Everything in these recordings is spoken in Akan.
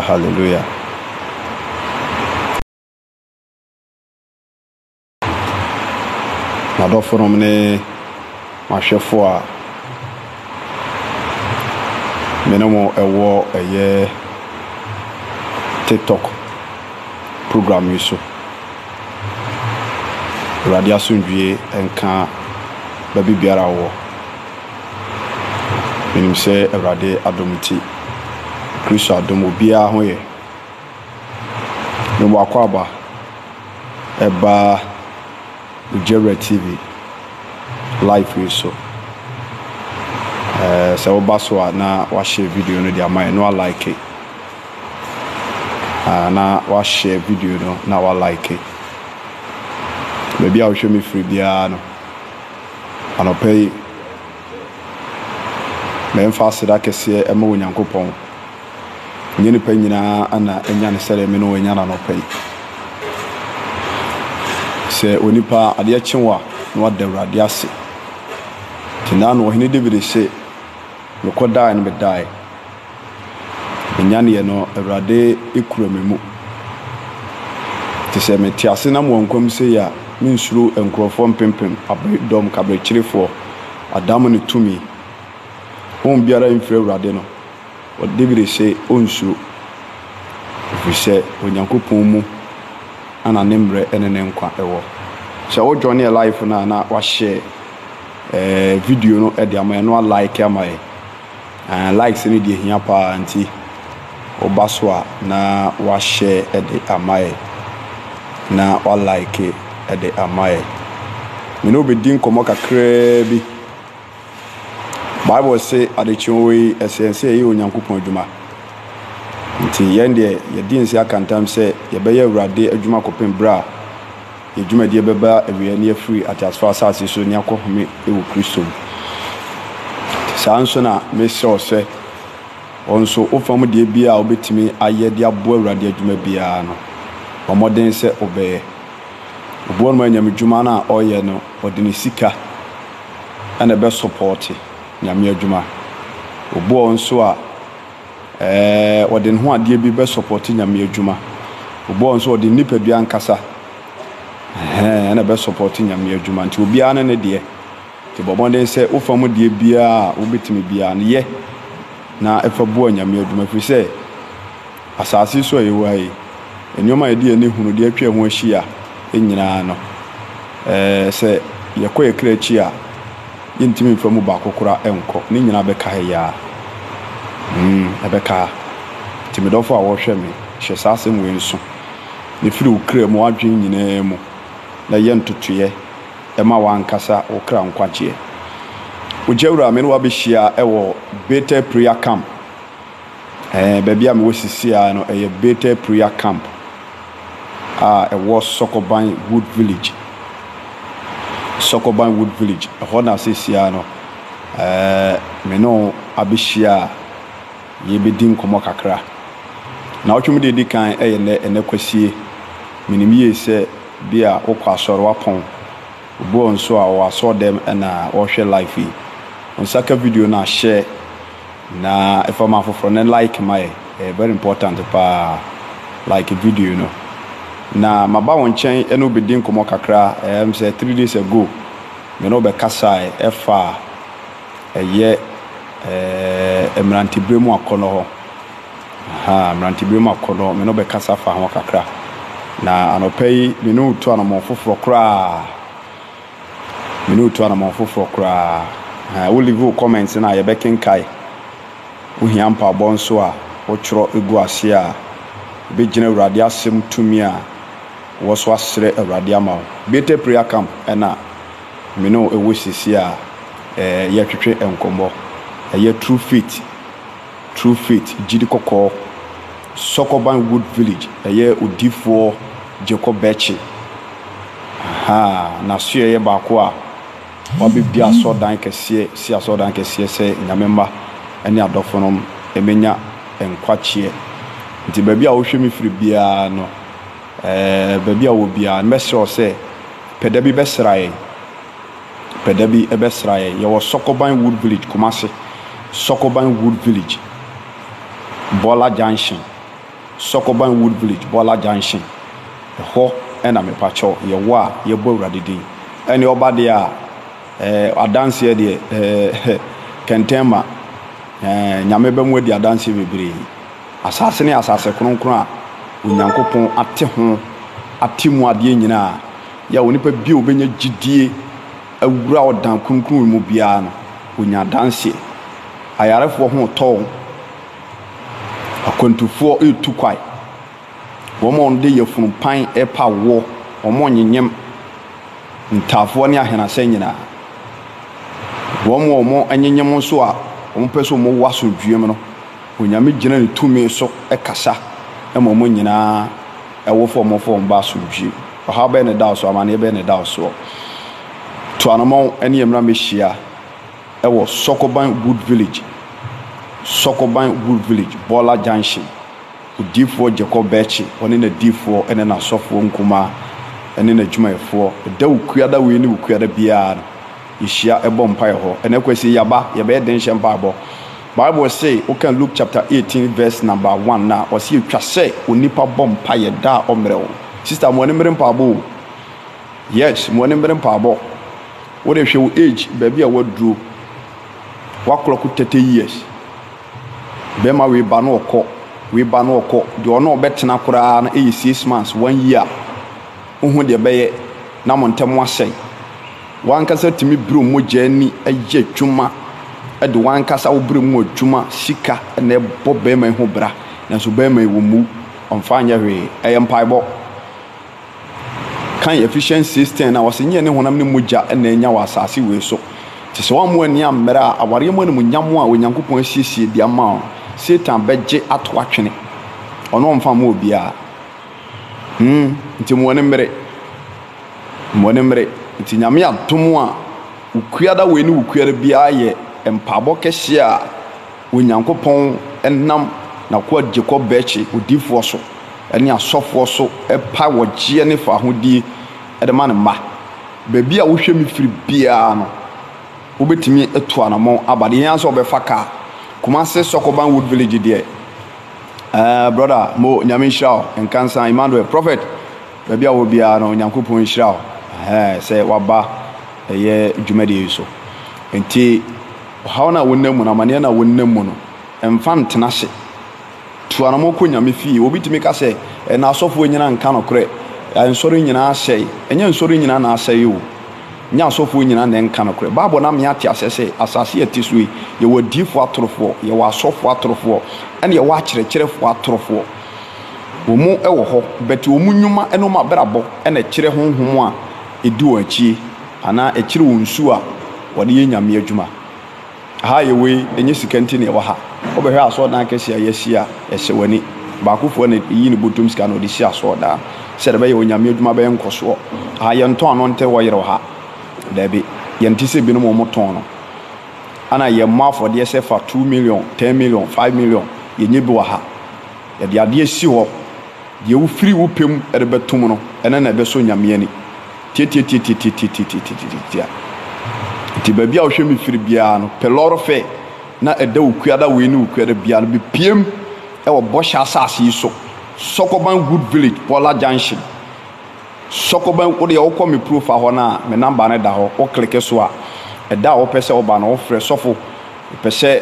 Hallelujah. M'adɔfonom ne m'ahwɛfo a me ne mo ɛwɔ ɛyɛ TikTok program yi so. Awurade asomdwie nka baabi biara wɔ. Menim sɛ Awurade adom nti, Kristo adom, obiara ho yɛ. Mewɔ akwaaba ɛba Ogyawura TV live yi so. Ɛɛ sɛ woba so a na wahyɛ video no de ama yɛn na walike. Ah, na wahyɛ video no na walike. Baabi a wohwɛ me firi biara no, Anɔpa yi, memfa aseda kɛseɛ mma Onyankopɔn. Ɛnyɛ nnipa nyinaa na anya no sɛdeɛ me ne wo anya no anɔpa yi. Sɛ onipa adeɛ kye wo a, na wada Awurade ase. Nti na no ɔhene David se, mekɔdaeɛ no medaeɛ. Menyaneɛ no, Awurade kura me mu. Te sɛ mete ase na mewɔ nkwa mu sei a, mensuro nkurɔfoɔ mpempem, aberedɔm, kaberekyerefoɔ, adammɔ ne tumi. Honhom biara mfiri Awurade no, Dawid se ɔnsuro, ɛfiri sɛ Onyankopɔn mu na ne mmerɛ ne ne nkwa wɔ. Sɛ wo join yɛ live no a na wahyɛ eh, video no de ama yɛ na wa like ama yɛ. Aah likes no deɛ hia paa nti woba so a na wa share de ama yɛ na wa like de ama yɛ. Me ne wo bɛdi nkɔmmɔ kakraa bi. Bible se adekyeɛ yi ɛsɛ yɛn sɛ yɛyɛ Onyankopɔn adwuma. Nti yɛn deɛ yɛdi nse aka ntam sɛ yɛbɛyɛ Awurade adwuma kɔpem berɛ a Yɛn dwumadie bɛba awieɛ na yɛafiri ateasefoɔ asase so na yɛakɔhome wɔ Kristo mu. Saa nso na mesrɛ wo sɛ, wo nso wo fam deɛ biara a wobɛtumi ayɛ de aboa Awurade adwuma biara no, bɔ mmɔden sɛ wobɛyɛ. Obi wɔ nom a nyamedwuma no a ɔyɛ no, ɔde ne sika na ɛbɛsopɔɔte Nyame adwuma. Obi wɔ hɔ nso a, Ɛɛ ɔde ne ho adeɛ bi bɛ sɔpɔte Nyame adwuma. Obi wɔ hɔ nso ɔde ne nipadua ankasa ɛhɛn ɛna bɛ sɔpɔte Nyame adwuma. Nti obiara ne ne deɛ. Nti bɔ mmɔden sɛ wo fa mu deɛ biara a wobɛtumi biara no yɛ na ɛfa boa Nyame adwuma. Ɛfiri sɛ asaase so a yɛwɔ ha yi, nneɛma a yɛde yɛn ani hunu deɛ atwa yɛn ho ahyia nyinaa no, ɛɛ sɛ yɛkɔ yɛn kra akyi a, Yɛntumi mfa mu baako koraa nkɔ. Ne nyinaa bɛka ha yi ara. Mm, ɛbɛka ha. Nti me dɔfo a wɔhwɛ me, hyɛ saa asɛm wei nso, na firi wo kra mu, w'adwene nyinaa mu, na yɛ ntotoeɛ ma w'ankasa wo kra nkwagyeɛ. Ogya wura, me ne wo abɛhyia wɔ Bethel Prayer Camp. Ɛɛ, baabi a mewɔ sisi ara no, ɛyɛ Bethel Prayer Camp a ɛwɔ Sɔkɔban Wood Village. Sɔkɔban Wood Village, ɛhɔ na sisi ara no, ɛɛ, me ne wo abɛhyia a yɛrebɛdi nkɔmmɔ kakra. Naawɔtwe mu deɛ ɛdi kan yɛ nnɛ, ɛnnɛ Kwasie. Menim yie sɛ bi a wokɔ asɔre, woapɔn. Obi wɔ hɔ nso a ɔwɔ asɔɔdɛm na ɔrehwɛ live yi. Wo nsa ka video no a, share. Na fa ma afoforɔ na like ma yɛ, ɛyɛ very important paa, like video no. Na maba wo nkyɛn ɛne wo bɛdi nkɔmmɔ kakra, ɛyɛ sɛ 3 days ago, me ne wo bɛkasae ɛfa ɛyɛ ɛɛ mmeranteberɛ mu akɔnnɔ hɔ. Ha, mmeranteberɛ mu akɔnnɔ, me ne wo bɛkasa fa ho kakra. Na anɔpa yi, me ne wo tu anamɔn foforɔ koraa. Me ne wo tu anamɔn foforɔ koraa. Ɛhɛn, wo leave wo comments no a yɛbɛkenkae. Wohia mpaebɔ nso a, wotwerɛ gu aseɛ a, yɛbɛgyina Awurade asɛm tumi a wɔ so asrɛ Awurade ama wo. Bethel Prayer Camp ɛna me ne wo ɛwɔ sisi a ɛɛ yɛtwetwe nkɔmmɔ. Ɛyɛ True Faith. True Faith, Gyidi Kɔkɔɔ, Sɔkɔban Wood Village, ɛyɛ Odiyifoɔ Jacob Bɛkye. Ahaa, n'asoɛeɛ baako a wabɛbue asɔrdan kɛseɛ, si asɔrdan kɛseɛ sɛ Nyame mma ne adɔfonom mmɛnya nkwakyeɛ. Nti baabi a wohwɛ me firi biara no, ɛɛ baabi a wowɔ biara no, mɛsrɛ wo sɛ pɛ da bi bɛsra yɛn. Pɛ da bi bɛsra yɛn. Yɛwɔ Sɔkɔban Wood Village, Kumasi. Sɔkɔban Wood Village, Bɔla Junction. Sɔkɔban Wood Village, Bɔla Junction. Ɛhɔ na mepakyɛw yɛwɔ a yɛbɔ Awurade din. Ɛne ɔba deɛ a, ɛɛ adanseɛ deɛ, ɛɛ kɛntɛn ma. Ɛɛ Nyame bɛmo adi adanseɛ bebree. Asase no yɛ asase kronkron a Onyankopɔn ate ho, ate mu adeɛ nyinaa. Yɛ a onipa bi a ɔbɛnya gyidie awura ɔdan kronkron yi mu biara no, ɔnya adanseɛ. Ayarefoɔ ho retɔ wɔn. Akwantufoɔ retu kwae. Wɔn a wɔde yafunu pan repa awoɔ, wɔn nyenyem, ntaafoɔ ne ahenasɛ nyinaa. Wɔn a wɔnyenyem nso a wɔpɛ sɛ wɔwɔ asomdwoeɛ mu no, Onyame gyina ne tumi so kasa ma wɔn nyinaa wɔ fa wɔn fa wɔn ba asomdwoeɛ mu. Ɔhaw bɛn na ɛda wo so? Amaneɛ bɛn na ɛda wo soɔ? Tu anamɔn ne yɛn mmra mmɛhyia wɔ Sɔkɔban Wood Village, Sɔkɔban Wood Village, Bɔla Junction. Odiyifoɔ Jacob Bɛkye, ɔne n'adiyifoɔ ne n'asɔfoɔ nkumaa ne n'adwumayɛfoɔ, ɛda Wukuada wei ne Wukuada biara no, yɛhyia bɔ mpaeɛ hɔ. Ɛnɛ Kwasi, yɛaba, yɛbɛyɛ denhyɛ mpaebɔ. Bible se, woka Luke chapter 18 verse number 1 no a, ɔse ɛtwa sɛ onipa bɔ mpaeɛ da a ɔmmerɛ o. Sister, mo ani mmere mpaebɔ o. Yes, mo ani mmere mpaebɔ. Wode hwɛ wo age, baabi a woaduro, woaklɔko 30 years. Bɛrima wei ba na ɔkɔ, wei ba na ɔkɔ, deɛ ɔne ɔbɛtena koraa no yɛ 6 months, 1 year. Wohu deɛ ɛbɛyɛ na mo ntam asɛe. W'ankasa tumi bere wo mogya ani yɛ adwuma de w'ankasa wo bere mu adwuma sika na ɛbɔ bɛrima yi ho bra, nanso bɛrima yi wɔmmu, ɔmfa nyɛ hwee. Ɛyɛ mpaebɔ. Kan Ephesians 6:10 na wɔsɛ nyɛ ne honam ne mogya na anya wɔ asase wei so. Te sɛ wɔammo ani ammrɛ a awareɛ mu animuonyam a Onyankopɔn asiesie de ama wo no, Satan bɛgye ato atwene. Ɔno ɔmfa mma obiara. Hmm, nti mo ani mmere. Mo ani mmere. Nti Nyame adom a, Wukuada wei ne Wukuada biara yɛ mpaabɔ kɛseɛ a Onyankopɔn nam N'akoa Jacob Bɛɛkye, odiyifoɔ so, ne asɔfoɔ so pa wɔgyeɛ ne fahodie de ma Ne mma. Baabi a wohwɛ me firi biara no, wobɛtumi atu anamɔn aba. Deɛ ɛhia sɛ wobɛfa kaa. Kumasi Sɔkɔban Wood Village deɛ, ɛɛ brother Mo, Nyame nhyira wo. Nkansa Emmanuel, Prophet, Baabi a wɔ biara no, Onyankopɔn nhyira wo ɛhɛn sɛ waba ɛyɛ dwumadie yi so. Nti, ɔhaw no a wonam mu no, amaneɛ no a wonam mu no, mfa ntena ase. Tu anamɔ kɔ Nyame fie. Obi tumi ka sɛ, ɛna asɔfoɔ nyinaa nka nokorɛ, nsɔre nyinaa asɛe. Ɛnyɛ nsɔre nyinaa na asɛe o. Nyɛ asɔfoɔ nyinaa na ɛnka nokorɛ. Bible no ama yɛate aseɛ sɛ, asase a ɛte so yi, yɛwɔ adiyifoɔ atorofoɔ, yɛwɔ asɔfoɔ atorofoɔ, ɛna yɛwɔ akyerɛkyerɛfoɔ atorofoɔ. Wɔn wɔ hɔ, but wɔn nnwuma ne wɔn abrabɔ na ɛkyerɛ honhom a ɛdi wɔn akyi anaa ɛkyerɛ wɔn su a wɔde yɛ Nyame adwuma. Ha a yɛwɔ yi, ɛnyɛ sika nti na yɛwɔ ha. Wobɛhwɛ asɔɔdan kɛseɛ a yɛasi a, ɛsɛ w'ani. Baakofoɔ na ɛyi ne bɔtɔm sika na ɔde si asɔɔdan sɛdeɛ ɛbɛyɛ Onyame adwuma bɛyɛ nkɔsoɔ. Ha yɛntɔn ano nte hɔ yerɛw ha. Daabi, yɛnte sɛ binom a wɔtɔn no. Ana yɛmmɔ afɔdeɛ sɛ fa 2 million, 10 million, 5 million, yɛnyɛ bi wɔ ha. Yɛde adeɛ si hɔ, deɛ wofiri wo pɛ mu de bɛtom no, ɛno na ɛbɛsɔ Nyame ani. Tiatiatiatiatiatiatiatiatia. Nti baabi a wohwɛ me firi biara no, pɛ lɔre fɛ na ɛda Okuada wei ne Okuada biara no, bepiem wɔ Bɔhyɛ Asase yi so, Sɔkɔban Wood Village, Bɔla Junction. Sɔkɔban, wo deɛ wokɔ me profile hɔ no a, me number no da hɔ, wo kleke so a, ɛda a wopɛ sɛ woba no, wofrɛ sɔfo, mepɛ sɛ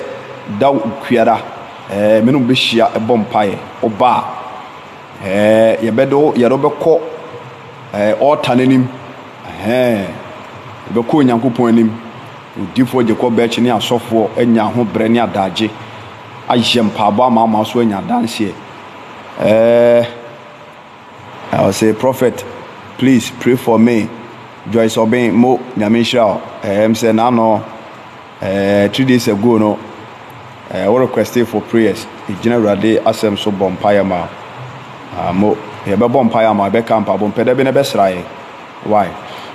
da Okuada, ɛɛ, me ne wo bɛhyia bɔ mpaeɛ. Woba a, ɛɛ, yɛbɛde wo, yɛde wo bɛkɔ ɛɛ, altar no anim. Ɛhɛn, yɛbɛkɔ Onyankopɔn anim. Odiyifoɔ Jacob Birch ne asɔfoɔ anya ho berɛ ne adagye ayɛ mpaebɔ ama ama so anya adanseɛ. Ɛɛ, ɔse prophet please pray for me. Joyce Obeng mo, Nyame nhyira wo. Ɛɛ, m sɛ n'ano. Eh, 3 days ago no, eh, wo requested for prayers. Egyina Awurade asɛm so bɔ mpaeɛ ma wo. Ah, mo, yɛbɛbɔ mpaeɛ ama wo, yɛbɛka mpaebɔ. Mpɛ da bi na ɛbɛsra yɛn. Why?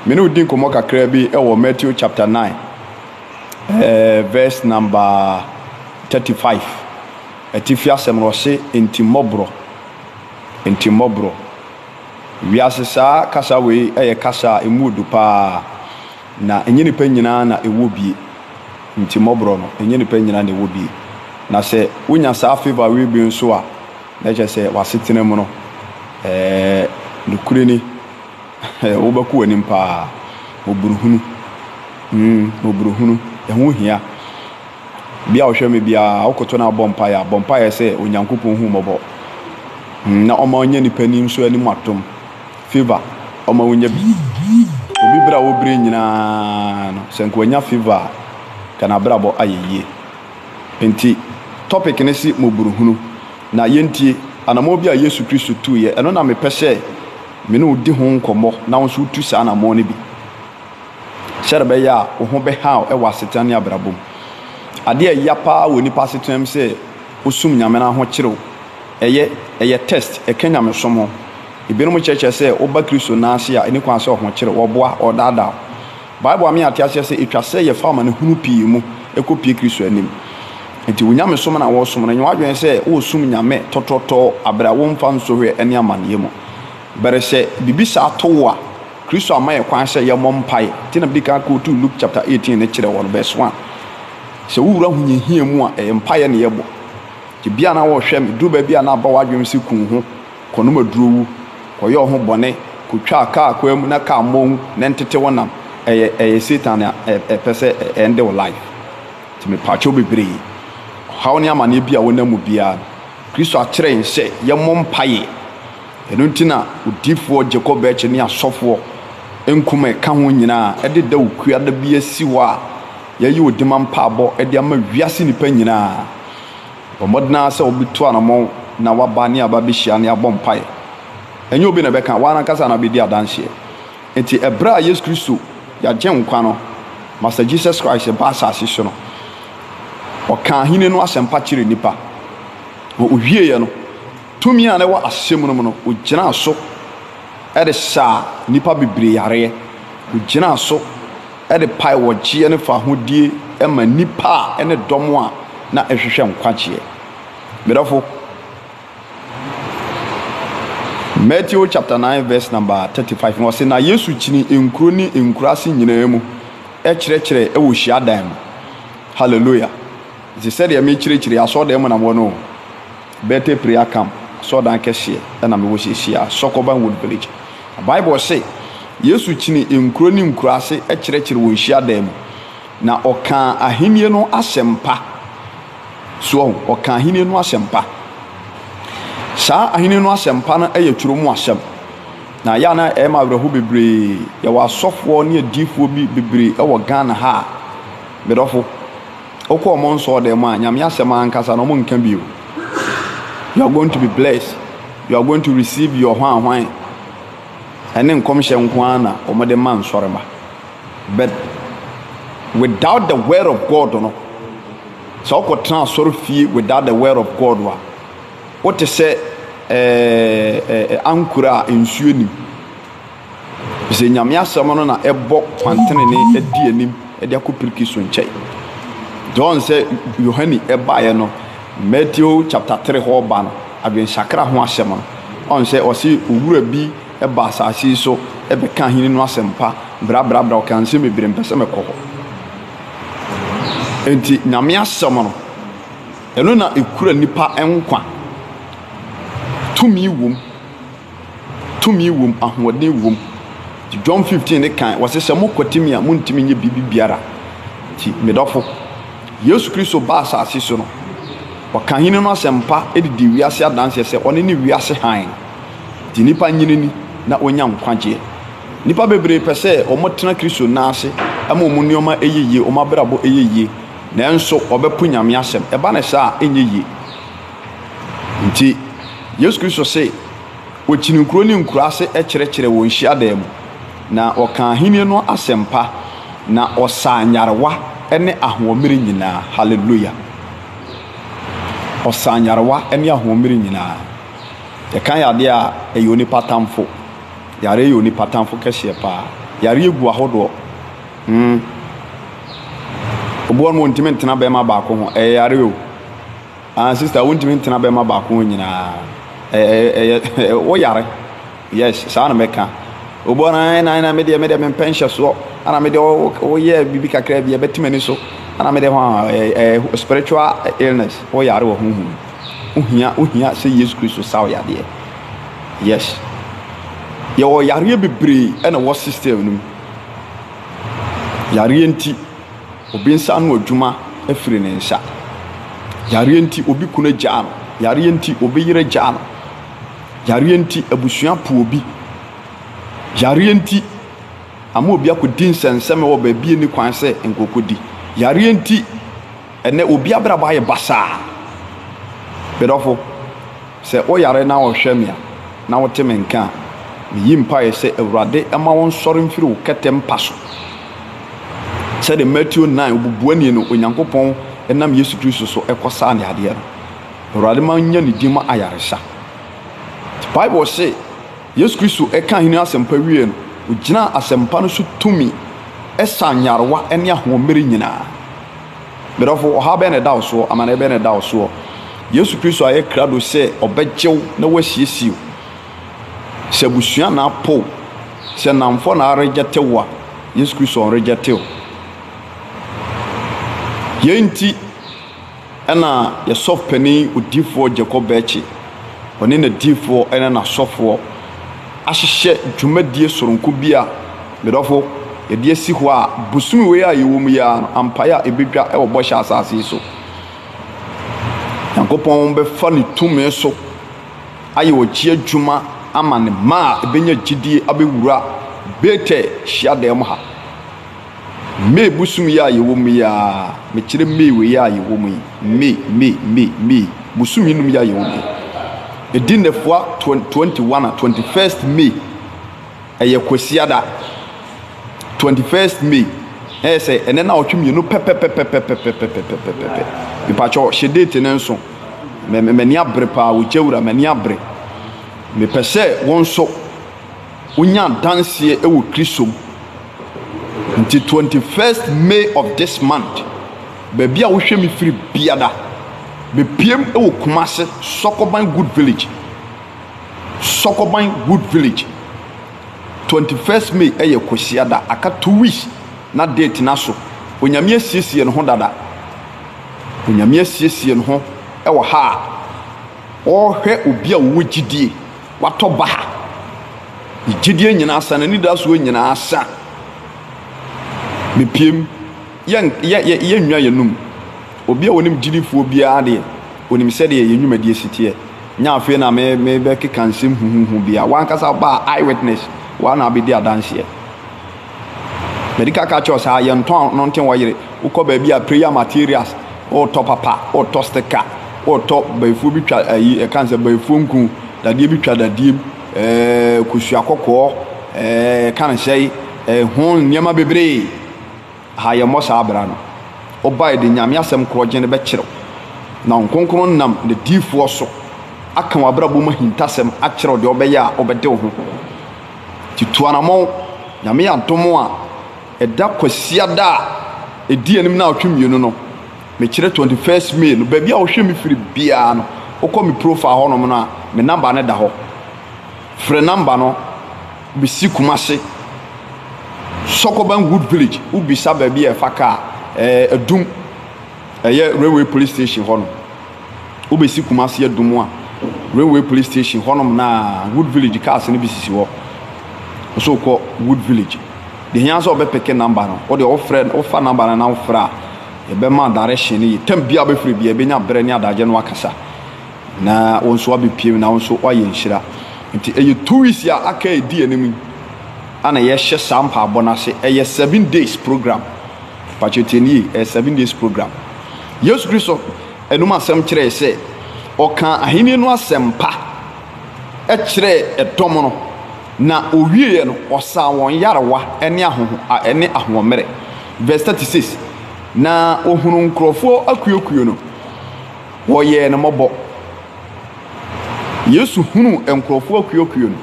Me ne wo di nkɔmmɔ kakra bi wɔ Matthew chapter 9, eh, verse number 35. Atifi asɛm no ɔse, enti mmɔborɔ, enti mmɔborɔ. Wiase saa kasa wei yɛ kasa a emu odu paa. Na ɛnyɛ nnipa nyinaa na ɛwɔ bie. Nti mmɔborɔ no, ɛnyɛ nnipa nyinaa na ɛwɔ bie. Na sɛ wonya saa favour wei bi nso a, Na kyerɛ sɛ w'asetena mu no, ɛɛ nokorɛ ni, wobɛkɔ w'anim paa. Mmɔborɔhunu, mm, mmɔborɔhunu, ɛho hia. Bia ɔhwɛ me biara, wokoto na abɔ mpaeɛ a, bɔ mpaeɛ sɛ Onyankopɔn hu mmɔbɔ. Na ɔma ɔnyɛ nipa ni nso anim adom. Favor, ɔma wonya bi. Obi berɛ a wobrɛ nyinaa no, sɛ nka wanya favor a, ka n'abrabɔ ayɛ yie. Enti topic no se mmɔborɔhunu. Na yɛntie anammɔn bi a Yesu Kristo tuiɛ. Ɛno na mepɛ sɛ me ne wo di ho nkɔmmɔ na wo nso wotu saa anammɔn no bi. Sɛdeɛ ɛbɛyɛ a wo ho bɛha wo wɔ asetena ne abrabɔ mu. Adeɛ a ɛya paa wɔ nipa asetena mu sɛ wosom Nyame no ahokyere wo. Ɛyɛ, ɛyɛ test, ɛka nyamesom ho. Ebinom kyerɛkyerɛ sɛ woba Kristo nan ase a, ɛni kwan sɛ ɔhokyere wo, ɔboa, ɔdaadaa wo. Bible ama yɛate aseɛ sɛ ɛtwa sɛ yɛfa amanehunu pii mu kɔpue Kristo anim. Enti wo nyamesom no a woresom no, nyɛ w'adwene sɛ woresom Nyame tɔtrɔtɔɔ aberɛ a womfa nsohwɛ ne amaneɛ mu. Bere sɛ biribi saa to wo a, Kristo ama yɛn kwan sɛ yɛmmɔ mpaeɛ. Nti na medi kan kootuu Luke chapter 18 no kyerɛɛ wɔ no, verse 1. Sɛ wowura ahohiahia mu a, ɛyɛ mpaeɛ na yɛbɔ. Nti bia na wɔrehwɛ me, duru baabi a na aba w'adwene sɛ ku wo ho, kɔnom aduro wu, kɔyɛ wo ho bɔne, kɔtwa kaa kwan mu na kaa mmɔ wo na ɛntete wo nam. Ɛyɛ ɛyɛ Satan na ɛpɛ sɛ ɛnde wo life. Nti mepaakyɛw bebree, ɔhaw ne amaneɛ bi a wonam mu biara no, Kristo akyerɛ yɛn sɛ yɛmmɔ mpaeɛ. Ɛno nti na odiyifoɔ Jacob Birch ne asɔfoɔ nkum a ɛka ho nyinaa de da Okuada bi asi hɔ a yɛyɛ odima mpaabɔ de ama wiase nnipa nyinaa. Bɔ mmɔden ara sɛ wobɛtu anamɔn na woaba ne aba abɛhyia ne abɔ mpaeɛ. Ɛnyɛ obi na ɛbɛka, wo ara ankasa na wobɛdi adanseɛ. Enti ɛberɛ a Yesu Kristo, yɛn Agyenkwa no, Master Jesus Christ baa asase so no, ɔkaa ahennie no asɛmpa kyerɛɛ nnipa. Na ɔwieeɛ no, Tumi a na ɛwɔ asɛm no mu no, ogyinaa so de saa nnipa bebree yareɛ. Ogyinaa so de pae ɔgyeɛ ne fahodie ma nnipa a ne dɔm a na ɛhwehwɛ nkwagyeɛ. Me dɔfo, Matthew chapter 9 verse number 35 na ɔse, na Yesu kyini nkuro ne nkuraase nyinaa mu kyerɛkyerɛ wɔ hyiadan mu. Hallelujah. Nti sɛdeɛ mekyerɛkyerɛ asɔredan mu na mewɔ no o. Bethel Prayer Camp asɔrdan kɛseɛ na mewɔ seesei a, Sokoban Wood Village. Na Bible se, Yesu kyinii nkuro ne nkuraase kyerɛkyerɛ wɔn hyiadan mu, na ɔkaa ahennie no asɛmpa. So wahu? Ɔkaa ahennie no asɛmpa. Saa ahennie no asɛmpa no yɛ twerɛ mu asɛm. Na ɛyɛ a na ɛyɛ ma awerɛho bebree. Yɛwɔ asɔfoɔ ne adiyifoɔ bi bebree wɔ Ghana ha a, me dɔfo, Wokɔ wɔn nsɔɔdan mu a, Nyame asɛm ankasa no, wɔn nka bio. You are going to be blessed. You are going to receive your hwan hwan. Ɛne nkɔmhyɛ nko ara na wɔn de ma nsɔrema. But without the word of God no, sɛ wokɔ tena asɔre fie without the word of God a, wote sɛ ɛɛ ɛɛ ankora a nsuo nim. Efisɛ Nyame asɛm no na ɛbɔ kwan tenenee di anim de akɔ Kristo nkyɛn. John sɛ Yohane baeɛ no, Matthew chapter 3 hɔ ba no, adwensakra ho asɛm no, ɔn sɛ ɔse owura bi ba asase yi so bɛka ahenni no asɛmpa, brabrabra, ɔka nsɛm bebree, mpɛ sɛ mɛkɔ hɔ. Enti Nyame asɛm no, ɛno na ɛkura nipa nkwa. Tumi wom. Tumi wom, ahoɔden wom. Nti John 15 ne kan, wɔse sɛ mokwati me a, montumi nyɛ biribi biara. Nti me dɔfo, Yesu Kristo baa asase so no, ɔka ahenni no asɛmpa de dii wiase adanseɛ sɛ ɔno ne wiase hann. Nti nnipa nyini ni na wɔnya nkwagyeɛ. Nnipa bebree pɛ sɛ wɔtena Kristo nan ase ma wɔn nneɛma yɛ yie, wɔn abrabɔ yɛ yie, nanso wɔbɛpo Nyame asɛm. Ɛba no saa a, ɛnyɛ yie. Nti, Yesu Kristo se, Okyinii nkuro ne nkuraase kyerɛkyerɛɛ wɔn hyiadan mu, na ɔkaa ahennie no asɛmpa, na ɔsaa nyarewa ne ahoɔmmerɛ nyinaa. Hallelujah! Ɔsaa nyarewa ne ahoɔmmerɛ nyinaa. Yɛka yadeɛ a, ɛyɛ onipa tamfo. Yareɛ yɛ onipa tamfo kɛseɛ paa. Yareɛ gu ahodoɔ. Hmm. Obi wɔ no ɔntumi ntena bɛrima baako ho, ɛyɛ yareɛ o. Ah sister wontumi ntena bɛma baako ho nyinaa ɛyɛ ɛyɛ wo yare yes saa na mɛka obi ɔna na na medeɛ medeɛ mempɛ nhyɛsoɔ ana medeɛ woyɛ biribi kakra bi ɛbɛte m'ani so ana medeɛ ho ɛyɛ spiritual illness wo yare wɔ honhom. Wohia wohia sɛ Yesu Kristo sa wo yadeɛ. Yes. Yɛwɔ yareɛ bebree ɛna wɔ system no mu. Yareɛ nti, obi nsa ano adwuma afiri ne nsa. Yareɛ nti, obi kunu agyaa no. Yareɛ nti, obi yere agyaa no. Yareɛ nti, abusua po obi. Yareɛ nti, ama obi akɔdi nsɛnsɛm wɔ baabi a ɛnni kwan sɛ nkɔkɔdi. Yareɛ nti, ɛnɛ obi abrabɔ ayɛ basaa. Me dɔfo, sɛ woyare na wohwɛ me a, na wote me nka a, meyi mpaeɛ sɛ Awurade mma wo nsɔre mfiri wo kɛtɛ mpa so. Sɛdeɛ Mateo 9, obubuani no, Onyankopɔn nam Yesu Kristo so kɔsaa ne adeɛ no. Awurade ma nya ne din ma ayaresa. Bible se, Yesu Kristo ka Ahenni asɛmpa wiei no, ogyinaa asɛmpa no so tumi saa nyarewa ne ahoɔmmerɛ nyinaa. Me dɔfo, ɔhaw bɛn na ɛda wo soɔ? Amanneɛ bɛn na ɛda wo soɔ? Yesu Kristo ayɛ krado sɛ ɔbɛgye wo na wasiesie wo. Sɛ abusua na apo wo, sɛ nnamfoɔ na aregyɛte wo a, Yesu Kristo ɔnregyɛte wo. Yei nti, Ɛna yɛ sɔf panin odiyifoɔ Jacob Bɛɛkye, ɔne n'adiyifoɔ ne n'asɔfoɔ ahyehyɛ dwumadie soronko bi a, me dɔfo, yɛde asi hɔ a, bosome wei a yɛwɔ mu yi ara no, ampaeɛ a ɛbɛdwa wɔ bɔhyɛ asase yi so. Nyankopɔn bɛfa ne tumi so ayɛ ɔgye adwuma ama ne mma a ɛbɛnya gyidie abɛwura Betel hyiadan mu ha. May bosom yi a yɛwɔ mu yi ara, mekyerɛ May wei a yɛwɔ mu yi, May, May, May, May, bosome num yi a yɛwɔ mu yi. Ɛdi nnafua 21 a, 21st May, ɛyɛ Kwasiada. 21st May, ɛyɛ sɛ ɛnɛ na ɔtwe mmienu pɛpɛpɛpɛpɛpɛpɛpɛpɛpɛ. Mepakyɛ hyɛ date no nso. M'ani abere paa, ogya wura, m'ani abere. Mepɛ sɛ wo nso wonya adanseɛ wɔ Kristo mu. Nti 21st May of this month, baabi a wohwɛ me firi biada, bɛpiem wɔ Kumase, Sɔkɔban Good Village. Sɔkɔban Good Village. 21st May ɛyɛ Kwasiada, aka 2 weeks na date no aso. Onyame asiesie ne ho dada. Onyame asiesie ne ho wɔ ha a ɔrehwɛ obi a ɔwɔ gyidie. Watɔ baha. Ne gyidie nyinaa sa, n'anidasoɔ nyinaa sa. Mepiem, yɛn yɛ yɛ yɛnnwa yɛn num. Obi a onim gyidifoɔ biara deɛ, onim sɛdeɛ yɛn nnwumadie si teɛ. Nyɛ afei na me mebɛkeka nsɛm huhuhu bia. W'ankasa baa eye witness, woa na abɛdi adanseɛ. Mede ka ka kyerɛ wo saa, yɛntɔn anointing oil. Wokɔ baabi a prayer materials, wotɔ papa, wotɔ sticker, wotɔ bayifoɔ bi twa ayi, ɛka sɛ bayifoɔ nku, dadeɛ bi twa dadeɛ mu, ɛɛ kosua kɔkɔɔ, ɛɛ ɛka ne sɛ ɛho nneɛma bebree. Ha yɛmmɔ saa abira no. Woba yɛde Nyame asɛm korɔgye no bɛkyerɛw. Na Honhom Kronkron nam n'adiyifoɔ so aka w'abrabɔ mu ahintasɛm akyerɛ wo deɛ wobɛyɛ a wobɛde wo ho. Nti tu anamɔn, Nyame adom a, ɛda Kwasiada a ɛdi anim naawɔtwe mmienu no, mekyerɛ 21st May no, baabi a wohwɛ me firi biara no, wokɔ me profile hɔnom no a, me number no da hɔ. Frɛ number no, bɛsi Kumase, Sɔkɔban Wood Village, wobisa baabi a ɛfa kaa, ɛɛ Adum, ɛyɛ Railway Police Station hɔ no. Wobɛsi Kumasi Adum a, Railway Police Station hɔnom na Wood Village cars no bi sisi hɔ. Nso wokɔ Wood Village. Deɛ hia sɛ wɔbɛpeke number no, wode wofrɛ wofa number no na wofrɛ a, yɛbɛma direction no yie. Tam biara wobɛfrɛ biara, yɛbɛnya berɛ ne adagye no akasa. Na wo nso wabɛpiem na wo nso woayɛ nhyira. Nti ɛyɛ 2 weeks a aka ɛdi anim yi ana yɛhyɛ saa mpaabɔ no ase. Ɛyɛ 7 days program. Pakyɛ tie nie, ɛyɛ 7 days program. Yesu Kristo anum asɛm kyerɛɛ sɛ ɔkaa ahenni no asɛmpa kyerɛɛ ɛdɔm no, na owieɛ no, ɔsaa wɔn yarewa ne ahoho ne ahoɔmmerɛ. Verse 36, Na ɔhunuu nkurɔfoɔ akuokuo no, wɔyɛɛ no mmɔbɔ. Yesu hunuu nkurɔfoɔ akuokuo no,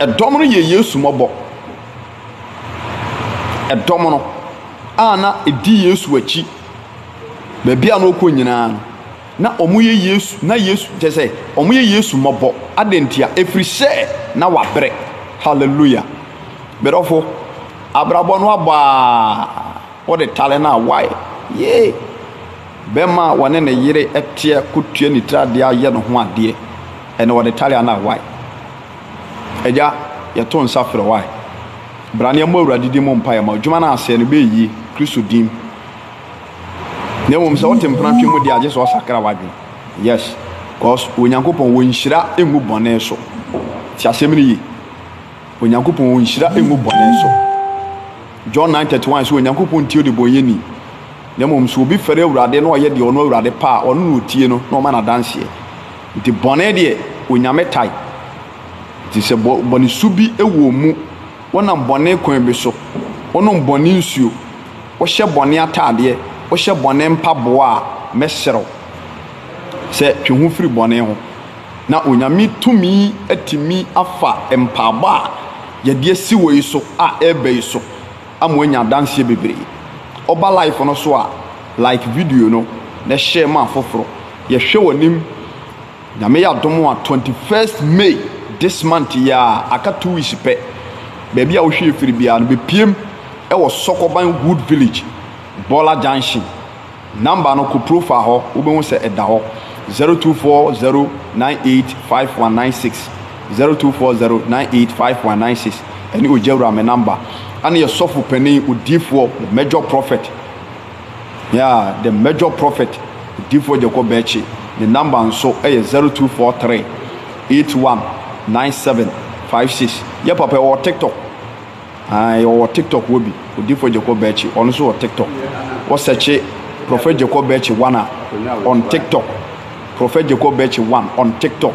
ɛdɔm no yɛɛ Yesu mmɔbɔ. Ɛdɔm no a na ɛdi Yesu akyi baabi a na ɔkɔ nyinaa no, na wɔyɛ Yesu, na Yesu, kyerɛ sɛ, wɔyɛ Yesu mmɔbɔ. Adɛn ntia? Ɛfiri sɛ na wabrɛ. Hallelujah. Medɔfo, abrabɔ no abɔ a, wode tale no a, why? Yee. Bɛrima a wɔne ne yere teɛ kɔtua ne tiri adeɛ ayɛ ne ho adeɛ, ɛnna wɔde tare anaa wae. Agya, yɛto nsa frɛ wae. Bra na yɛmmɔ Awurade din mu mpaeɛ ma adwuma no asɛe no bɛyɛ yie, Kristo din. Na mmom sɛ wote mpenatwe mu deɛ agye sɛ ɔsakra w'adwene. Yes, cause Onyankopɔn wɔ nhyira ngu bɔne so. Ti asɛm no yie. Onyankopɔn wɔ nhyira ngu bɔne so. John 9:31 sɛ Onyankopɔn ntie ɔdebɔnyɛni. Na mmom sɛ obi fɛre Awurade na ɔyɛ deɛ ɔno Awurade pɛ a, ɔno na ɔtie no na ɔma no adanseɛ. Nti bɔne deɛ, Onyame tae. Nti sɛ bɔne su bi wɔ mu, wonam bɔne kwan bi so, wonom bɔne nsuo, wohyɛ bɔne ataadeɛ, wohyɛ bɔne mpaboa a, mɛsrɛ wo sɛ twe ho firi bɔne ho. Na Onyame tumi atumi afa mpaabɔ a yɛde asi wɔ yi so a ɛreba yi so ama wanya adanseɛ bebree. Woba live no so a, like video no na share ma afoforo. Yɛhwɛ w'anim, Nyame yɛ adom a 21st May this month yi a, aka 2 weeks pɛ, baabi a wohwɛ firi biara no bɛpiem wɔ Sɔkɔban Wood Village, Bɔla Junction. Number no kɔ profile hɔ, wobɛhu sɛ ɛda hɔ, 0240985196, 0240985196, ɛne Ogyawura me number. Ɛne yɛ sɔfo panin, odiifoɔ, the major prophet, yeah, the major prophet, odiifoɔ Jacob Bɛkye, ne number nso ɛyɛ 0243 819756. Yɛ papa ɛwɔ TikTok. Ae ɔwɔ tiktok wɔ bi, Odiyifoɔ Jacob Berkyi, ɔno nso wɔ tiktok. Wɔ sɛkye Prophet Jacob Berkyi one a on tiktok, Prophet Jacob Berkyi one on tiktok,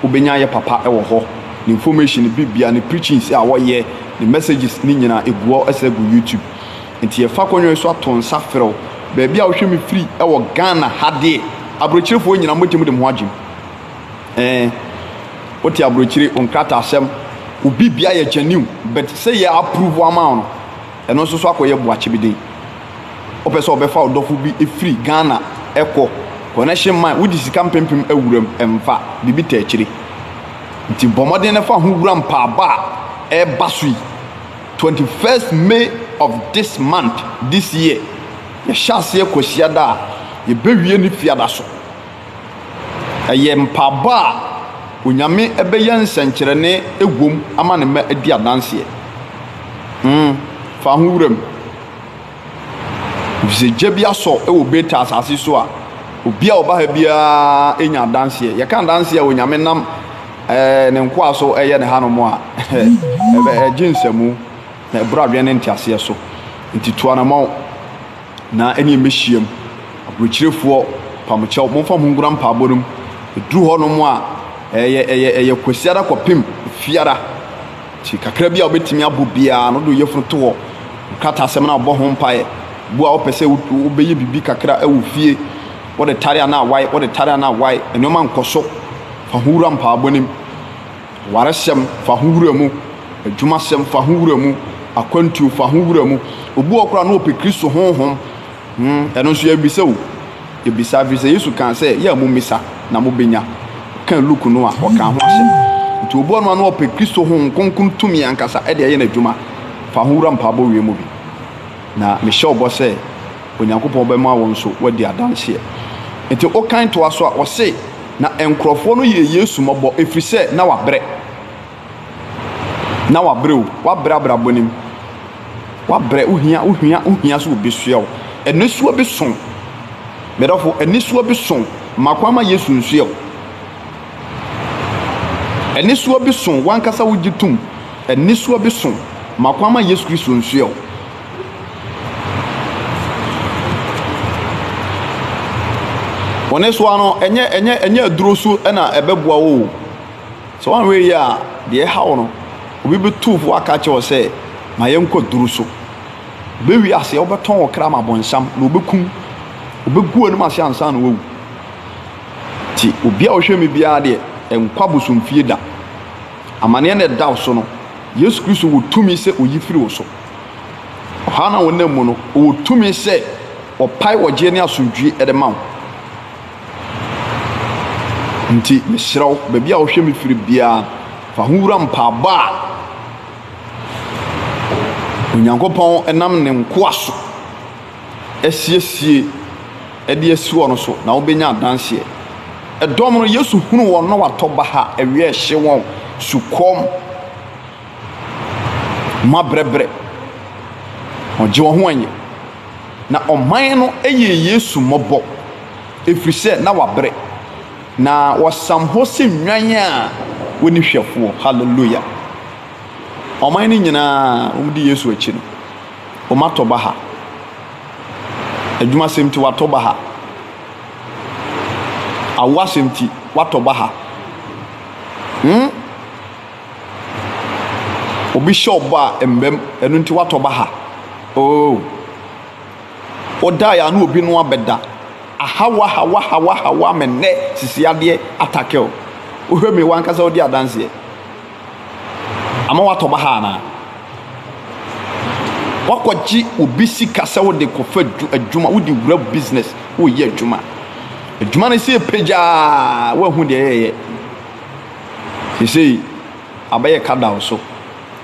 wobɛnya yɛ papa wɔ hɔ. Ne information ne bibia, ne preachings a wɔyɛ, ne messages ne nyinaa ɛgu hɔ, ɛsɛ gu YouTube. Nti yɛfa akonnwa yi so ato nsa frɛ wo, baabi a wohwɛ me firi wɔ Ghana ha deɛ, aburokyerefoɔ nyinaa mobɛtumi de mo ho agye mu. Ɛɛ wote aburokyire wo nkrataasɛm wo bibia yɛ genuine but sɛ yɛ approve ama wo no ɛno nso so akɔyɛ boakye bi den. Wopɛ sɛ ɔbɛfa wo dɔfo bi firi Ghana ɛkɔ connection man wode sika mpempem awuram ɛmfa biribi ta akyire. Nti bɔ mmɔden na fa ho wura mpaabɔ a ɛreba so yi 21st May of this month this year yɛhyɛ aseɛ Kwasiada a yɛbɛwie ne Fiada so. Ɛyɛ mpaabɔ a Onyame bɛyɛ nsɛnkyerɛnne wom ama ne mma adi adanseɛ. Hmm, fa ho wura mu. Efisɛ gya bi asɔ wɔ Beta asase so a, obi a ɔba ha biara nya adanseɛ. Yɛka adanseɛ a Onyame nam eh, ne nkoa so ɛyɛ ne hanom a, ɛgye nsamu na ɛboro adwene ne nteaseɛ so. Nti tu anamɔn. Na ɛne yɛmmɛhyiam. Aburokyirefoɔ, pamokyɛw, momfa mo ho ngura mpaabɔ no mu. Ɛduru hɔ nom a, ɛyɛ, ɛyɛ, ɛyɛ Kwasiada kɔpem Fiada. Nti kakra bi a wobɛtumi abɔ biara no, wode wo yafunu to hɔ. Nkrataasɛm no a wobɔ ho mpaeɛ. Bu a wopɛ sɛ wobɛyɛ biribi kakra wɔ fie, wode tare anaa wae, wode tare anaa wae, nneɛma nkɔ so. Fa ho wura mpaabɔ no mu. Awaresɛm, fa ho wura mu. Adwumasɛm, fa ho wura mu. Akwantuo, fa ho wura mu. Obi wɔ hɔ koraa na ɔpɛ Kristo honhom. Hmm, ɛno nso yɛbisa o. Yɛbisa ɛfiri sɛ Yesu kaa sɛ, yɛ a mommisa na mobɛnya. Ɔkaa Luke no a, ɔkaa ho asɛm. Nti obi wɔ no a na ɔpɛ Kristo honhom kronkron tumi ankasa de ayɛ n'adwuma. Fa ho wura mpaebɔ wie mu bi. Na mehyɛ wo bɔ sɛ Onyankopɔn bɛma wo nso woadi adanseɛ. Nti wokan toa so a, ɔse, Na nkurɔfoɔ no yɛɛ Yesu mmɔbɔ, ɛfiri sɛ na wabrɛ. Na wabrɛ o, wabrɛ abrabɔ no mu. Wabrɛ, wohia, wohia, wohia sɛ obi soa wo. Anisoa bi so. Me dɔfo, anisoa bi so. Ma kwan ma Yesu nsoa wo. Anisoa bi so, wankasa wogye tom. Anisoa bi so. Ma kwan ma Yesu Kristo nsoa wo. Wɔn soa no, ɛnyɛ ɛnyɛ ɛnyɛ aduro so na ɛbɛboa wo o. Sɛ woanhwɛ yie a, deɛ ɛha wo no, obi bɛtu wo fo aka akyerɛ wo sɛ, ma yɛnkɔ aduro so. Wobɛwie aseɛ, wobɛtɔn wo kra ama bonsam na ɔbɛkum wo. Ɔbɛgu w'anim ase ansa na wawu. Nti obi a ɔhwɛ me biara deɛ, nkɔ abosomfie da. Amaneɛ na ɛda wo so no, Yesu Kristo wɔ tumi sɛ ɔyi firi wo so. Ɔhaw no a wonam mu no, ɔwɔ tumi sɛ ɔpae ɔgyeɛ ne asomdwie de ma wo. Nti mesrɛ wo, baabi a wohwɛ me firi biara, fa ho wura mpaabɔ a Onyankopɔn nam ne nkoa so asiesie. de asi hɔ no so, na wobɛnya adanseɛ. Ɛdɔm no, Yesu hunu wɔn na watɔ baha, awia ɛhye wɔn, sukɔm, moabrɛbrɛ. Ɔgye wɔn ho anyɛ. Na ɔman no yɛɛ Yesu mmɔbɔ, ɛfiri sɛ na wabrɛ, na wɔsam hɔ sɛ nnwan a wɔnni hwɛfoɔ. Hallelujah. Ɔman no nyinaa, wɔdi Yesu akyi no, wɔatɔ baha. Adwumasɛm nti, wɔatɔ baha. Awoasɛm nti, wɔatɔ baha. Hmm? Obi hyɛ ɔbɔ a mbam, ɛno nti woatɔ baha. Oh. Wodaeɛ a na obi no abɛda. Ahaw ahaw ahaw ahaw ama nnɛ sisi adeɛ atake wo. Wohwɛ mi wankasa wodi adanseɛ. Ama woatɔ baha anaa? Woakɔgye obi sika sɛ wode kɔfa adwuma, wode wura business, woyɛ adwuma. Adwuma no sɛ pagyaa, woahu deɛ ɛyɛyɛ. Seesei abɛyɛ ka da wo so,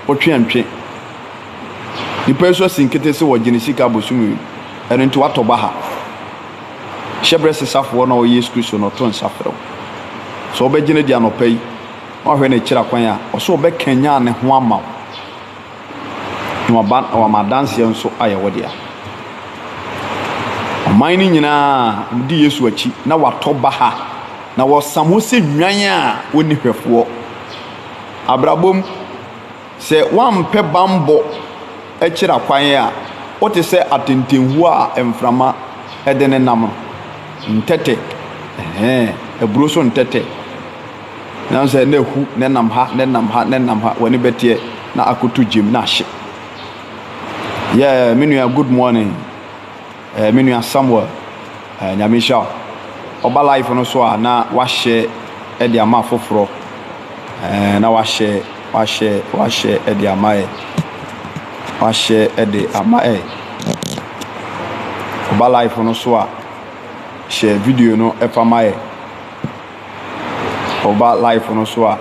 wotwe a ntwe. Nipa yi nso asi nkete sɛ wɔgye ne sika bosome yi, ɛno nti watɔ baha. Hyɛbrɛ sesafoɔ na ɔwɔ Yesu Kristo na ɔto nsa frɛ wo. Sɛ wobɛgye no di anɔpa yi, na wahwɛ no akyiri akwan a, ɔsɛ ɔbɛkanyan ne ho ama wo. Na waba na wama adanseɛ nso ayɛ wo dea. Ɔman no nyinaa wɔdi Yesu akyi na watɔ baha na wɔsam hɔ sɛ nnwan a wɔnni hwɛfoɔ. Abrabɔ mu, sɛ woampɛ bammɔ akyiri akwan a, wote sɛ atɛntɛnhuo a mframa de ne nam no. Ntɛtɛ, ɛhɛn, aburo so ntɛtɛ. Nanso sɛ na ahu na ɛnam ha na ɛnam ha na ɛnam ha, w'ani bɛteɛ na akɔtɔ gyam na ahye. Yeah, me nua, good morning. Eh, me nua Samuel, eh, Nyame nhyira wo. Ɔba life no so a na wahyɛ de ama afoforɔ. Eh, na wahyɛ, wahyɛ, wahyɛ de ama ɛ. Wahyɛ de ama ɛ. Ɔba life no so a, hyɛ video no fa ma ɛ. Ɔba life no so a,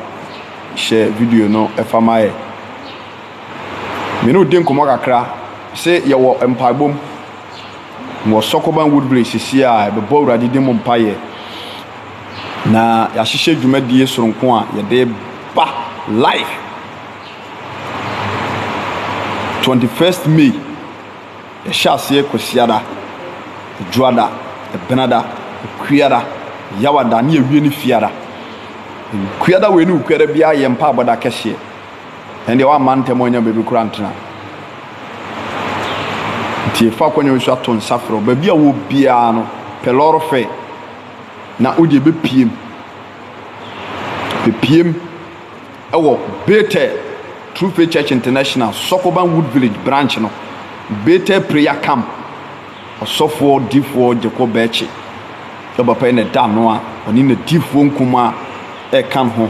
hyɛ video no fa ma ɛ. Me ne wo di nkɔmmɔ kakra se yɛwɔ mpaebɔ mu wɔ Sɔkɔban Woodbury sisi a yɛbɛbɔ Awurade din mu mpaeɛ na yɛahyehyɛ dwumadie soronko a yɛde ba live 21st May yɛhyɛ aseɛ Kwasiada, Dwoada, Ɛbenada, Kuada, Yawada ne yɛwie ne Fiada. Kuada wei ne Kuada biara yɛ mpaebɔ da kɛseɛ. Ɛndeɛ wamma ntɛm annya baabi koraa antena. Nti efa akwannya yi so ato nsa frɛ wo. Baabi a wɔ biara no, pɛ lɔre fɛ na wode bɛpiem. Bɛpiem ɛwɔ Bethel True Faith Church International, Sokoban Wood Village branch no, Bethel Prayer Camp. Ɔsɔfoɔ difoɔ Jacob Bɛkye yɛ papa yi na ɛda ano a ɔne n'adifoɔ nkumaa ɛka ne ho.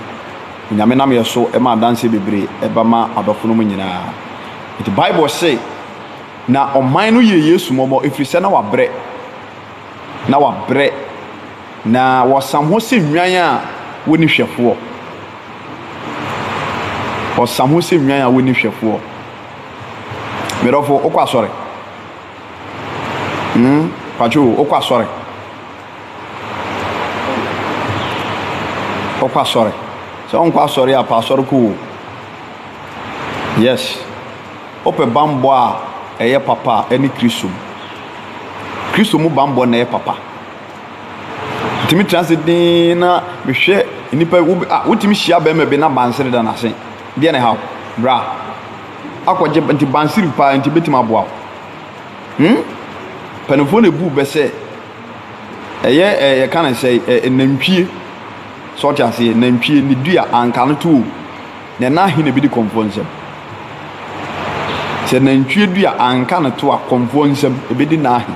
Onyame nam yɛ so ma adanseɛ bebree ɛba ma adɔfo no mu nyinaa. Nti Bible se, na ɔman no yɛɛ Yesu mmɔbɔ ɛfiri sɛ na wabrɛ, na wabrɛ, na wɔsam ho sɛ nnwan a wɔnni hwɛfoɔ. Wɔsam ho sɛ nnwan a wɔnni hwɛfoɔ. Medɔfo, wokɔ asɔre? Hmm, patro, wokɔ asɔre? Wokɔ asɔre? Sɛ wonkɔ asɔre a, pa asɔre kɔ o. Yes. Wopɛ bammɔ a ɛyɛ papa a, ɛne Kristo mu. Kristo mu bammɔ na ɛyɛ papa. Ntumi tena ase dinn na mehwɛ nnipa wo a wotumi hyia bɛrima bi na bansere da n'ase. Deɛ na ɛha wo? Bra. Akɔgye nti bansere paa nti betumi aboa wo. Hmm? Mpanimfoɔ na ebu bɛ sɛ ɛyɛ ɛ yɛka no sɛ ɛ nantwie sɛ ɔte aseɛ nantwie ne dua anka no to o na ɛna ahe na ebi di kɔnfoɔ nsam sɛ nantwie dua anka no to a kɔnfoɔ nsam ebedi na ahe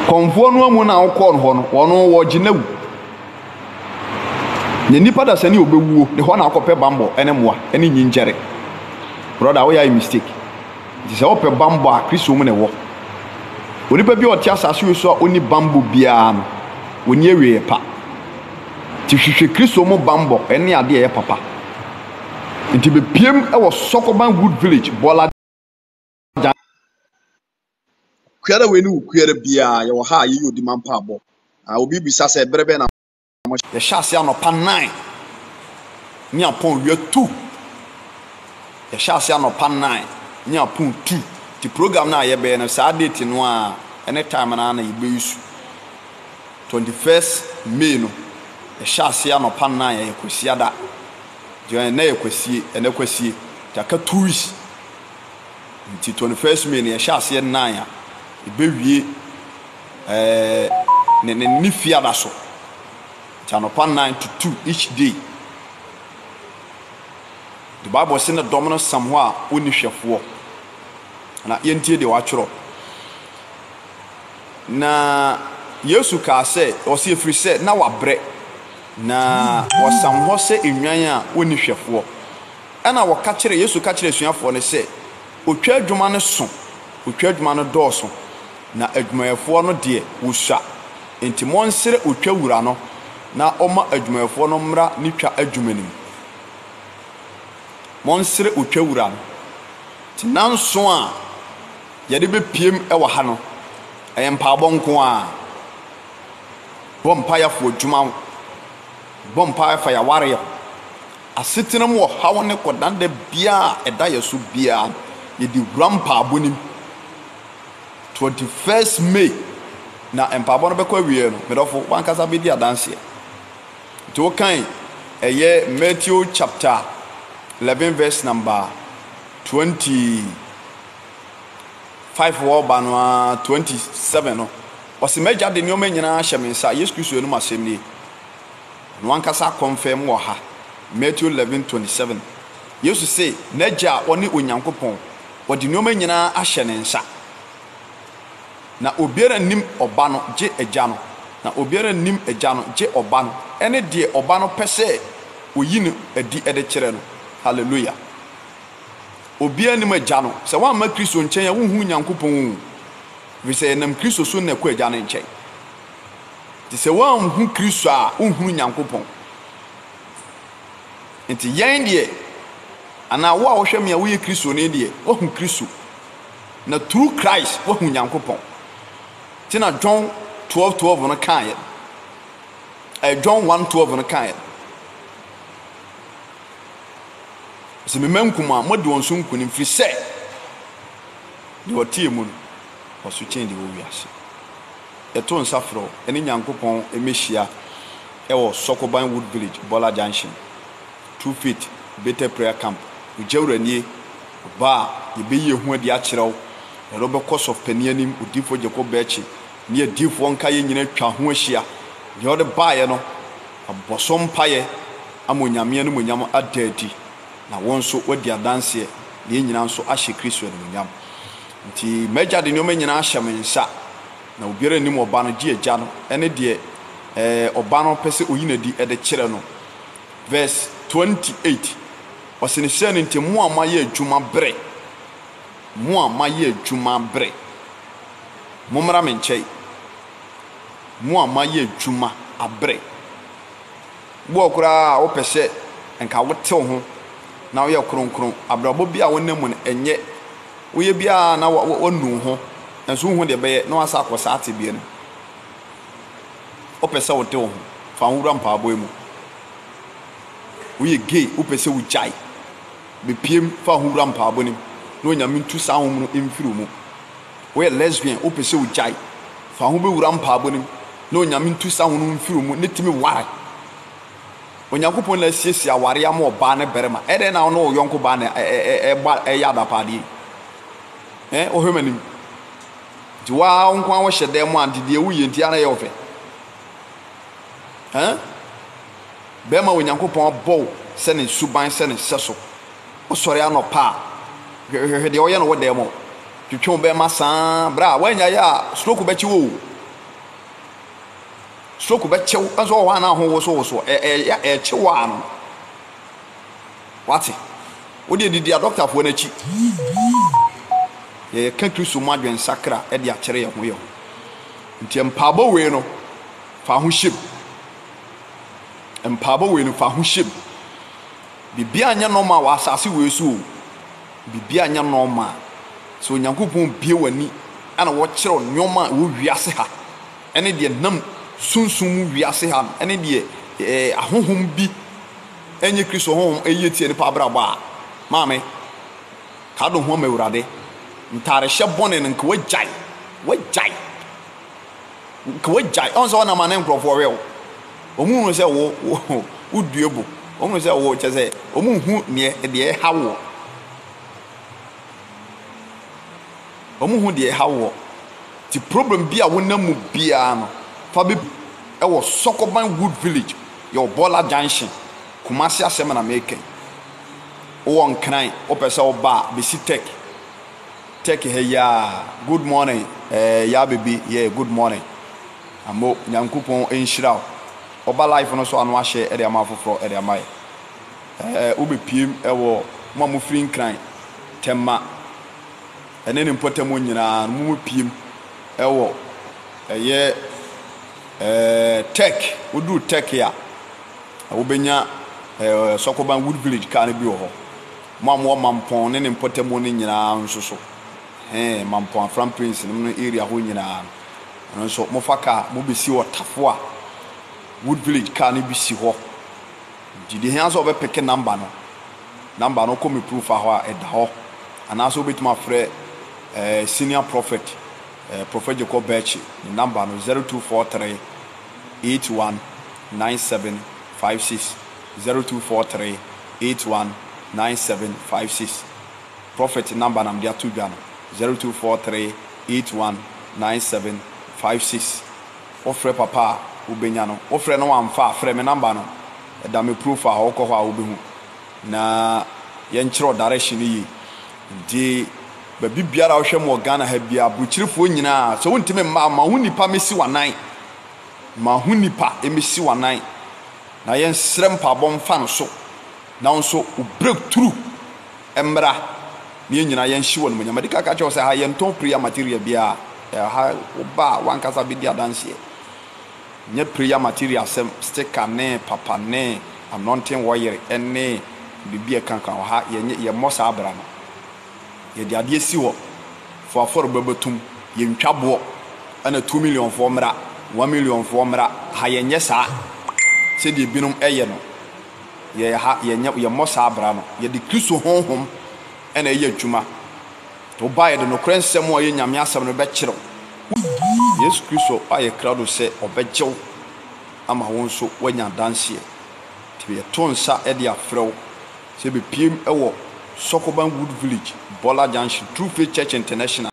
kɔnfoɔ no amu na ɔkɔɔ no hɔ no wɔn wɔgye na wu na nipa dasani a ɔbɛwuo ne hɔ na akɔpɛ bammɔ ne mmoa ne nyinkyɛre brother woyɛ ayɛ mistake Nti sɛ wopɛ bammɔ a, Kristo mu na ɛwɔ. Onipa bi a ɔte asase wei so a ɔnni bammɔ biara no, ɔnni awieeɛ pa. Nti hwehwɛ Kristo mu bammɔ, ɛne adeɛ a ɛyɛ papa. Nti bɛpiem wɔ Sɔkɔban Wood Village, Bɔla. Kuara wei ne wo kuara biara yɛwɔ ha a yɛyɛ odima mpaabɔ. Ah, obi bisa sɛ bere bɛn na Yɛhyɛ aseɛ anɔpa nine ne apɔn wia two. Yɛhyɛ aseɛ anɔpa nine ne apɔn two. Nti program no a yɛbɛyɛ no saa date no a ɛne time no ara na yɛbɛyi su. 21st May no yɛhyɛ aseɛ anɔpa nine ɛyɛ Kwasiada. Nti ɛnɛ yɛ Kwasie, ɛnɛ Kwasie. Nti aka 2 weeks. Nti 21st May no yɛhyɛ aseɛ 9 a yɛbɛwie ɛɛ ne ne ne fiada so. Nti anɔpa 9 to 2 each day. The Bible sɛ ne dɔm no sam hɔ a wɔnni hwɛfoɔ. Na yɛntie deɛ wɔatwerɛ. Na Yesu kaa sɛ, ɔse ɛfiri sɛ na wabrɛ, na wɔsam hɔ sɛ nnwan a wɔnni hwɛfoɔ. Ɛna wɔka kyerɛ Yesu ka kyerɛ asuafoɔ no sɛ, otwa adwuma no so, otwa adwuma no dɔɔso, na adwumayɛfoɔ no deɛ wɔsua. Enti monsrɛ otwa wura no na ɔmma adwumayɛfoɔ no mmra ne twa adwuma no mu. Monsrɛ otwa wura no. Nti nnanson a yɛde bɛpiem wɔ ha no, ɛyɛ mpaebɔ nko ara. Bɔ mpaeɛ afa adwuma ho. Bɔ mpaeɛ afa yɛn awareɛ ho. Asetena mu ɔhaw ne kɔdanda biara a ɛda yɛn so biara no, yɛde wura mpaebɔ no mu. 21st May na mpaebɔ no bɛkɔ awieɛ no, me dɔfo, w'ankasa bɛdi adanseɛ. Nti wokan ɛyɛ Matthew chapter 11 verse number 25 hɔ ba no ara 27 no, ɔse m'agya de nneɛma nyinaa ahyɛ me nsa. Yesu Kristo anom asɛm nie. Ɔno ankasa akɔnfɛm wɔ ha. Matthew 11:27. Yesu se n'agya a ɔne Onyankopɔn, ɔde nneɛma nyinaa ahyɛ ne nsa. Na obiara nnim Ɔba no gye Agya no, na obiara nnim Agya no gye Ɔba no, ɛne deɛ Ɔba no pɛ sɛ ɔyi no adi de kyerɛ no. Hallelujah. Obiara nnim Agya no. Sɛ woamma Kristo nkyɛn a, wonhunu Nyankopɔn o. Ɛfiri sɛ yɛnam Kristo so na ɛkɔ Agya no nkyɛn. Nti sɛ woanhu Kristo a, wonhunu Nyankopɔn. Nti yɛn deɛ, anaa wo a wohwɛ me a woyɛ Kristoni deɛ, woahu Kristo. Na through Christ woahu Nyankopɔn. Nti na John 12:12 no kaeɛ. John 1:12 no kaeɛ. Sɛ mema nkumaa, moadi wɔn so nkonim, firi sɛ deɛ ɔteɛ mu no, ɔso kyɛn deɛ ɔwɔ wiase. Yɛto nsa frɛ wo ne Nyankopɔn mmɛhyia wɔ Sokoban Wood Village, Bɔla Junction, True Faith Bethel Prayer Camp. Ogya wura nie, ɔba a yɛbɛyi yɛn ho adi akyerɛ wo, yɛde wo bɛkɔ sɔfopanin anim, Odiyifoɔ Jacob Bɛɛkye ne adiyifoɔ nkaeɛ nyina atwa ho ahyia. Deɛ ɔde baeɛ no, abɔ so mpaeɛ ama Onyame animuonyam ada adi, na wo nso woadi adanseɛ, na yɛn nyinaa nso ahyɛ Kristo animuonyam. Nti m'Agya de nneɛma nyinaa ahyɛ me nsa, na obiara nnim Ɔba no gye Agya no, ne deɛ ɛɛ Ɔba no pɛ sɛ ɔyi no adi de kyerɛ no. Verse 28, ɔse ne sɛ no nti mo a moayɛ adwuma brɛ, mo a moayɛ adwuma brɛ, mommra me nkyɛn, mo a moayɛ adwuma abrɛ. Boɔ koraa a wopɛ sɛ nka wotew ho na woyɛ kronkron, abrabɔ bi a wonam mu no ɛnyɛ. Woyɛ biara na woanu wo ho, nanso wonhu deɛ ɛbɛyɛ na woasan akɔ saa tebea no mu. Wopɛ sɛ wote wo ho, fa wo ho wura mpaebɔ yi mu. Woyɛ gay, wopɛ sɛ wogyae, bepiem fa wo ho wura mpaebɔ no mu na Onyame ntu saa honhom no mfiri wo mu. Woyɛ lesbian, wopɛ sɛ wogyae, fa wo ho bɛwura mpaebɔ no mu na Onyame ntu saa honhom no mfiri wo mu na tumi ware. Onyankopɔn na asiesie aware ama ɔbaa ne barima. Ɛdɛn na wo ne wo yɔnko baa na ɛbɔ ɛyɛ adapaadeɛ yi? Ɛ wohwɛ m'anim. Nti waa wo nko ara wohyɛ dan mu a nti deɛ woyɛ nti ara na ɛyɛ wo fɛ. Ɛ bɛrima Onyankopɔn abɔ wo sɛ ne suban sɛ ne sɛso. Wosɔre anɔpa a hwehwɛ deɛ ɔyɛ no wɔ dan mu. Twetwe wo bɛrima saa berɛ a woanya yɛ a stroke bɛkye wo o. Stroke bɛkye wo nso wɔ hɔ a na ho wosowoso ɛyɛ ɛkye wo a no wate wo deɛ didi adɔktafoɔ no akyi. Yɛka Kristo mu adwensakra de akyerɛ yɛn ho yɛn ho. Nti mpaabɔ wei no fa ho hyɛ mu. Mpaabɔ wei no fa ho hyɛ mu. Biribiara nyɛ normal wɔ asase wei so o. Biribiara nyɛ normal. Sɛ Onyankopɔn bue w'ani na wɔkyerɛ wo nneɛma a ɛwɔ wiase ha ɛne deɛ nam sunsum mu wiase ha no ɛne deɛ ɛɛ ahonhom bi ɛnyɛ Kristo honhom ɛyɛ tia nipa abrabɔ a, maame, ka do ho ama Awurade. Ntaarehyɛ bɔne no nka wagyae, wagyae, nka wagyae. Ɔn sɛ ɔnam a ne nkurɔfoɔ hwɛ wo. Wɔn hunu sɛ wo, wo, wo due bo. Wɔn hunu sɛ wo, kyɛ sɛ, wɔn hu neɛ, deɛ ɛha woɔ. Wɔn hu deɛ ɛha woɔ. Ti problem bi a wonam mu biara no, fa bɛ ɛwɔ Sɔkɔban Wood Village, yɛwɔ Bɔla Junction, Kumasi asɛm na meka yi. Wowɔ Nkran, wopɛ sɛ woba a, bɛsi Tech. Tech ha yi ara. Good morning, eh, yaa baby, yeah, good morning. Amo, Nyankopɔn nhyira wo. Woba live no so a na wahyɛ de ama afoforɔ de ama yɛ. Eh, wobɛpiem wɔ mo a mofiri Nkran, Tema, ɛne ne mpɔtam nyinaa no, mobɛpiem wɔ ɛyɛ eh, Tech. Woduru Tech a, wobɛnya eh, Sɔkɔban Wood Village car no bi wɔ hɔ. Mo a mowɔ Mampɔn ne ne mpɔtam no nyinaa nso so, hɛn, Mampɔn Afram Plains nom no area hɔ nyinaa no, ɛno nso mofa car mobɛsi wɔ Tafo a, Wood Village car no bi si hɔ. Nti deɛ hia sɛ wobɛpeke number no, number no wokɔ me profile hɔ a ɛda hɔ, anaasɛ wobɛtumi afrɛ eh, senior prophet, eh, Prophet Jacob Birchie, ne number no 0243 81 97 56, 0243 81 97 56. Prophet number na mede ato dwa no, 0243 81 97 56. Wofrɛ papa a, wobɛnya no. Wofrɛ no wamfa a, frɛ me number no. Ɛda me profile hɔ, wokɔ hɔ a wobɛhu. Na yɛnkyerɛ wo direction no yie. Nti baabi biara a wohwɛ mu wɔ Ghana ha biara, aburokyerefoɔ nyinaa, sɛ wontumi mma a, ma ho nnipa mmɛsi w'anan. Ma ho nnipa mmɛsi w'anan. Na yɛnsrɛ mpaebɔ mfa no so. Na wo nso wo breakthrough mmra na yɛn nyinaa yɛnhye wɔ animuonyam. Madi kan aka akyerɛ wo sɛ ha yɛntɔn prayer material biara. Ɛha woba a w'ankasa bɛdi adanseɛ. Nyɛ prayer material asɛm, sticker ne papa ne anointing oil ne biribi a ɛka ka ho. Ha yɛnyɛ yɛmmɔ saa bra no. Yɛde adeɛ si hɔ, fo afɔrebɔ bɛtom, yɛntwa boɔ ɛna 2 million foɔ mmra, 1 million foɔ mmra. Ha yɛnyɛ saa sɛdeɛ ebinom ɛyɛ no. Yɛ ha yɛnyɛ yɛmmɔ saa bra no. Yɛde Kristo honhom ɛna ɛyɛ adwuma. Nti woba yɛde nokorɛ nsɛm a ɛyɛ Nyame asɛm no bɛkyerɛ wo. Yesu Kristo ayɛ krado sɛ ɔbɛgye wo ama wo nso woanya adanseɛ. Nti yɛto nsa de afrɛ wo sɛ bɛpiem wɔ Sɔkɔban Wood Village, Bɔla Junction, True Faith Church International.